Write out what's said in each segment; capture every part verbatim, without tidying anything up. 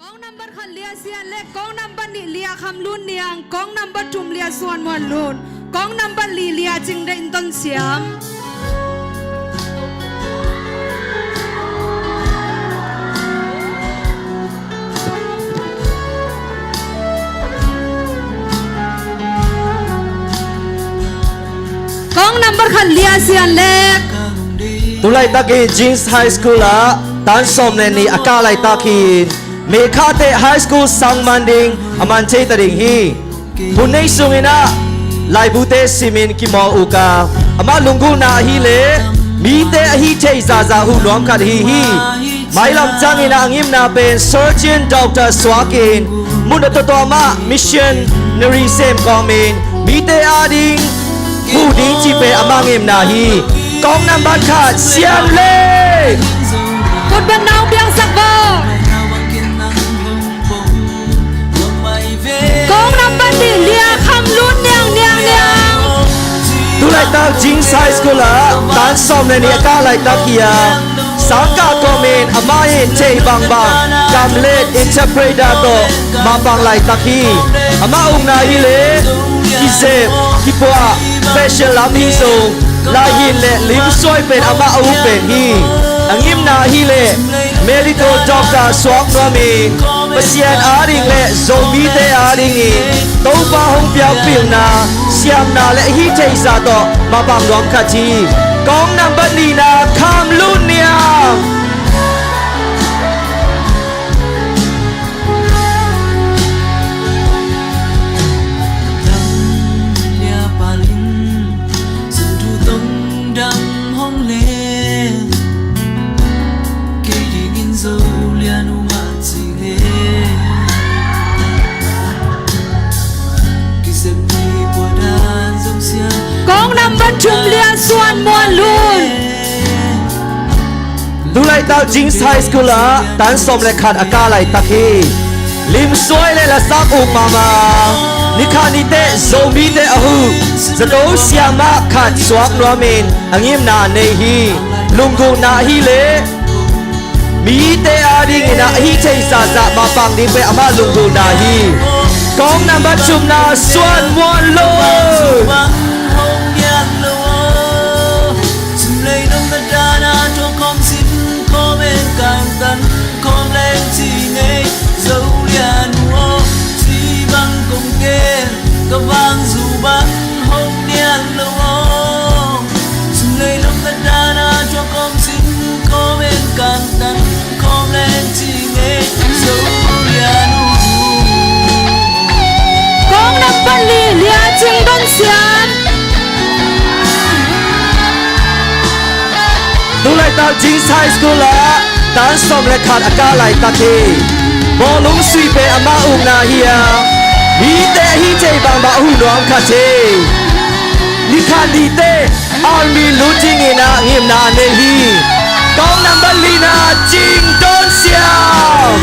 Kong nambat khat Lia Sian Lek, kong nambat nih Lia Kham Lun Niang, kong nambat thum Lia Suan Muan Lun, kong nambat li Lia Cing Deih Ton Siam. Kong nambat khat Lia Sian Lek. Tu laitak in Jings High School ah tan sawm le nih a kah laitak hi. Mekha te high school sang man ding a man thei ta ding hi. Hun nei sungin ah laibute simin kimawl uk a, amah lunggulhna ahileh mite ahi thei zahzah huh nuam khat ahi hi. Mailam ciangin ah a ngimna pen Surgeon Doctor suak in mun a tawtawm ah missionary sem kawmin mite ading huh ding cih pen amah ngimna hi. Kong nambat khat Sian Lek. Kutbat nang piangsak bo. Kong nambat nih Lia Kham Lun Niang, Niang, Niang. Tu laitak Jings High School ah tan sawm le nih a kah laitak hi a, sangkah kawmin amah in thei bangbang kamlet interpreter tawh mapang laitak hi. Amah ukna hileh kizep, kipuah, fashion lam hi zong laihin le limsuai pen amah a uk pen hi. A ngimna hileh medical doctor suak nuamin Pasian ading le Zomite adingin Topa hong piak pilna, siamna le hih theihsa tawh mapang nuam khat hi. Kong nambat nihna Kham Lun Niang. Kong nambat thum Lia Suan Muan Lun. Tu laitak Jings High School ah tan sawm le khat a kah laitak hi. Limsuai le lasak uk mahmah. Nikhat niteh Zomite a huh zato siamah khat suak nuamin a ngimna a nei hi. Lunggulhna hileh mite adingin ah hih theihsa zah mapang ding pen amah lunggulhna hi. Kong nambat thumna Suan Muan Lun. Kong nambat li Lia Cing Don Siam. Tu laitak Jings High School ah tan sawm le khat a kah laitak hi. Bawlung suih pen amah ukna hi a, mite hih thei bangbang huh nuam khat hi. Nikhat niteh army lut dingin ah ngimna a nei hi. Kong nambat lina Cing Don Siam.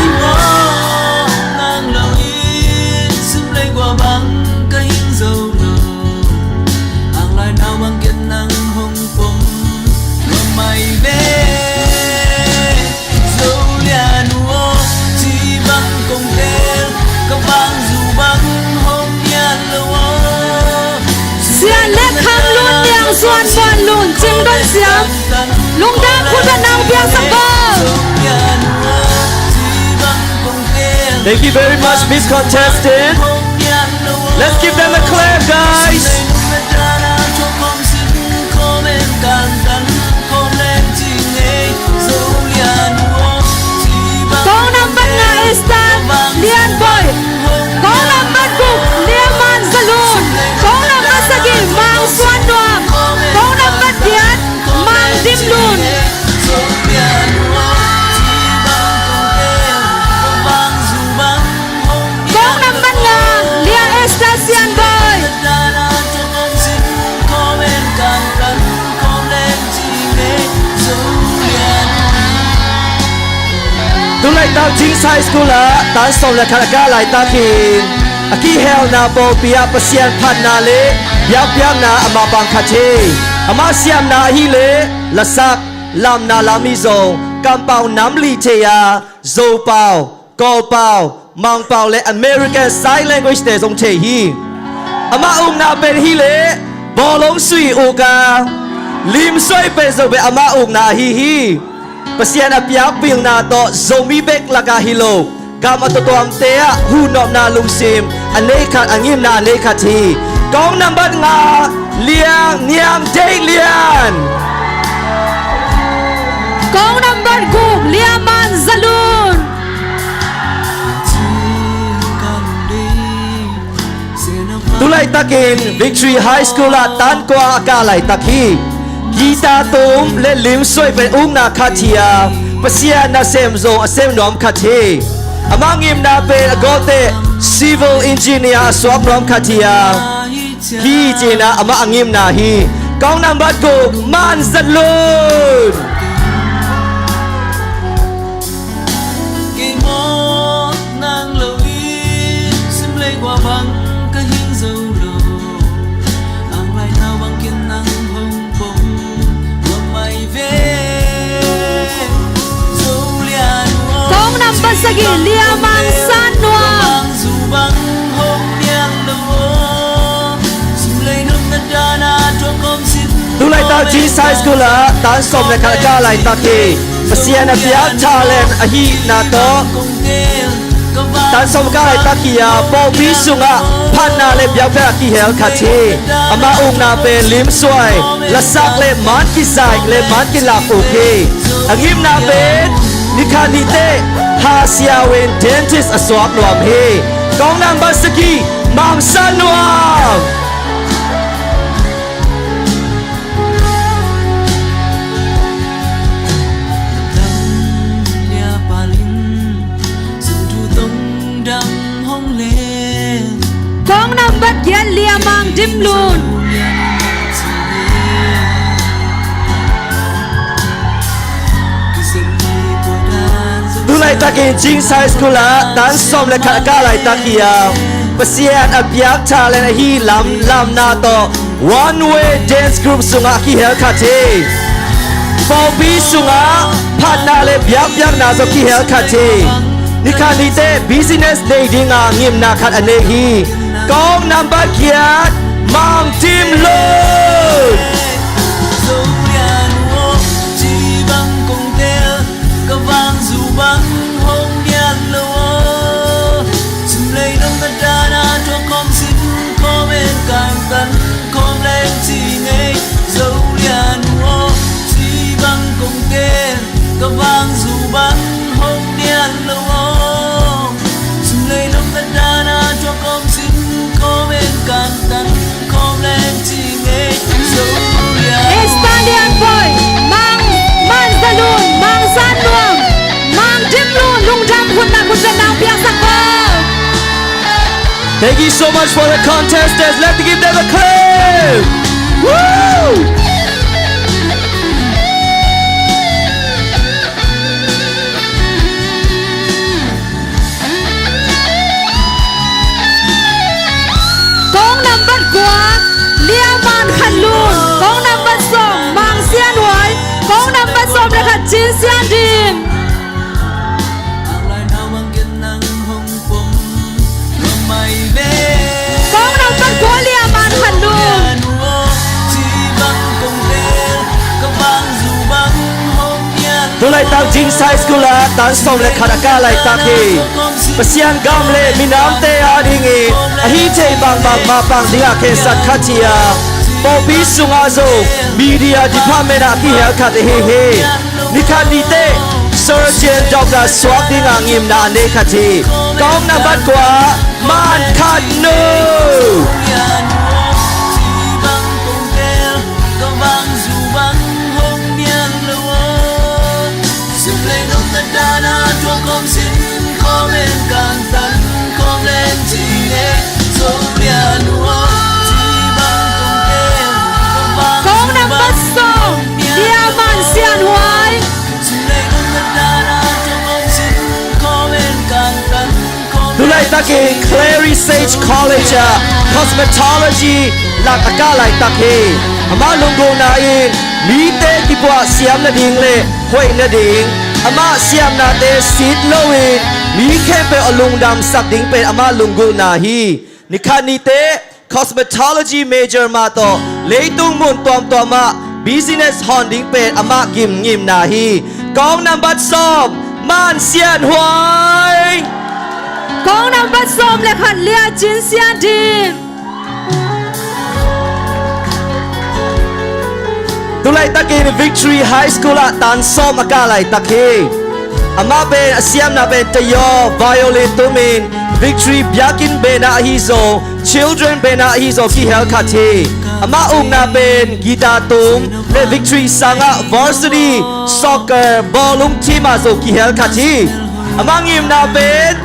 Sian Lek, Kham Lun Niang, Suan Muan Lun, Cing Don Siam. Lungdam, khut beng nang piangsak bo. Thank you very much, Miss Contestant. Let's give them a clap, guys. Kong nambat nga Esther Lian Boy. Kong nambat guk Lia Man Za Lun. Kong nambat sagih Mang Suan Nuam. Kong nambat giat Mang Dim Lun. Kong nambat nga Lia Esther Sian Boy. Tu laitak Jings High School ah tan sawm le khat a kah laitak hi. A kihelna pawlpi ah Pasian phatna le biakpiakna a mapang khat hi. Amah siamna ahileh lasak, lamna lam hi zong kampau nam li thei a, Zopau Kawlpau, Mangpau le American Sign Language te zong thei hi. Amah ukna pen hi leh bawlung sui uk a, limsuai pen zong pen amah ukna ahi hi. Pasian a piak pilna tawh Zomi bek lakah hi lo, gam a tuamtuamte ah huhnopna lungsim a nei khat, a ngimna a nei khat hi. Kong nambat nga, Liang Niang Deih Lian. Kong nambat guk, Liang Mang Za Lun. Tu laitakin Victory High School ah tan kua a kah laitak hi. Guitar tum le limsuai pen ukna khat hi a, Pasian nasem zong a sem nuam khat hi. Amah ngimna pen a gawteh civil engineer a suak nuam khat hi a, hi cih na amah a ngimna hi. Kong nambat guk, Mang Za Lun. Kei mawk nang lo in, sim lei kua bang ka hing zo lo. Ang lai nau bang kin nang hong pom, wa mai ve. Zo lian wa. Kong nambat sagih, Liang Mang San Nuam. Bang zu bang hong niang lo. Sim lei nong na dana tua kom sin. Tu laitak Jeans High School ah tan sawm le khat a kah laitak hi. Pasian a piak talent ahihna tawh tan sawm a kah laitak hi a, pawlpi sungah phatna le biakpiakna kihel khat hi. Amah ukna pen limsuai, lasak le man kizaih le man kilak uk hi. A ngimna pen nikhat nihteh ha siau in dentist a suak nuam hi. Kong nambat sagih, Mang San Nuam. Kong nambat giat, Liang Mang Dim Lun. Tu laitakin Jeans High School ah tan sawm le khat a kah laitak hi a, Pasian a piak talent ahi lamlamna tawh One Way Dance Group sungah kihel khat hi. Pawlpi sungah phatna le biakpiakna zong kihel khat hi. Nikhat nihteh business nei dinga ngimna khat a nei hi. Kong nambat giat, Mang Tim Lun. Ka vang zu bang hong nian lo aw. Sim lei nong ka dana tua kom sin kom en kan tan kom leng ci ngei zo lian uh aw. Ci bang kong ten ka vang zu bang hong nian lo aw. Sim lei nong ka dana tua kom sin kom en kan tan Esta Lian Boy, Mang, Mang Za Lun, Mang San Nuam, Mang Dim Lun, lungdam hun na kun pen nang piaksak ko. Thank you so much for the contestants. Let's give them a clap. Woo! Kong nambat kua, Lia Man Khan Lun. Kong nambat sawm, Mang Sian Huai. Kong nambat sawm le khat, Cin Sian Dim. Kong nambat kua, Lia Man Khan Lun. Tu laitak Jing Sai School ah tan sawm le khat a kah laitak hi. Pasian gam le minamte adingin ahi thei bangbang mapang dingah khensat khat hi a, pawlpi sungah zong media department ah kihel khat ahi hi. Ni khat ni teh surgeon, doctor suak dingah ngimna a nei khat hi. Kong nambat kua, Man Khan Nu. Kong nambat sawm, Lia Man Sian Huai. Tu laitakin Clary Sage College ah cosmetology lak a kah laitak hi. Amah lunggulhna in mite kipuah siam nading le hoih nading, amah siamnate sit loin Mi khempeuh a lungdamsak ding pen amah lunggulhna hi. Nikhat nite cosmetology major mah tawh leitung mun tuamtuam ah business hawn ding pen amah gimgimna hi. Kawng nambat sawm, Man Sian Huai. Kawng nambat sawm le khat, Lia Cin Sian Dim. Tulaitakin Victory High School ah tan sawm a kah laitak hi. Amah pen a siamna pen tayaw, violin tumin Victory biakinn band ah ahi zong, children band ah ahi zong kihel khat hi. Amah ukna pen guitar tum le Victory sangah varsity soccer bawlung team ah zong kihel khat hi. Amah ngimna pen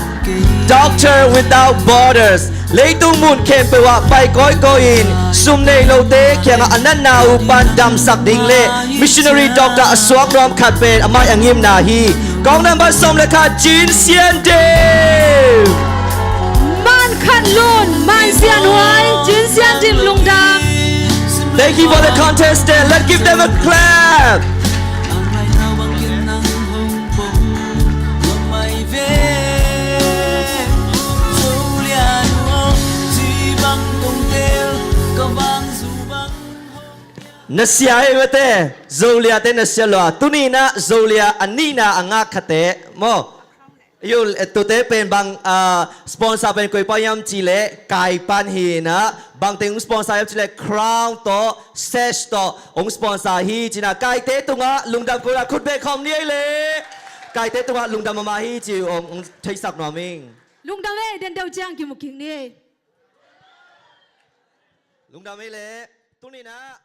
Doctor Without Borders, leitung mun khempeuh ah pai kawikawi in sum nei lote kiangah a natna uh pan damsak ding le missionary doctor a suak nuam khat pen amah a ngimna hi. Kawng nambat sawm le khat, Cin Sian Dim. Man Khat Lun, Man Sian Huai, Cin Sian Dim, lungdam. Thank you for the contestant. Let's give them a clap. Na sia ei mate, Zolia te na sia lua. Tuni in ah Zolia a nihna a ngak khate maw. Ayo, tute pen bang, ah, sponsor pen koi pan hiam cih leh Kai pan hi in ah, bangteng hong sponsor hiam cih leh crown tawh, sash tawh hong sponsor hi ci in ah, Kaite tungah lungdam ko in ah khut beng khawm ni ei le. Kaite tungah lungdam mahmah hi ci hong, hong theisak nuam ing. Lungdam ei, den deuh ciang kimu kik ni ei. Lungdam ei le. Tuni in ah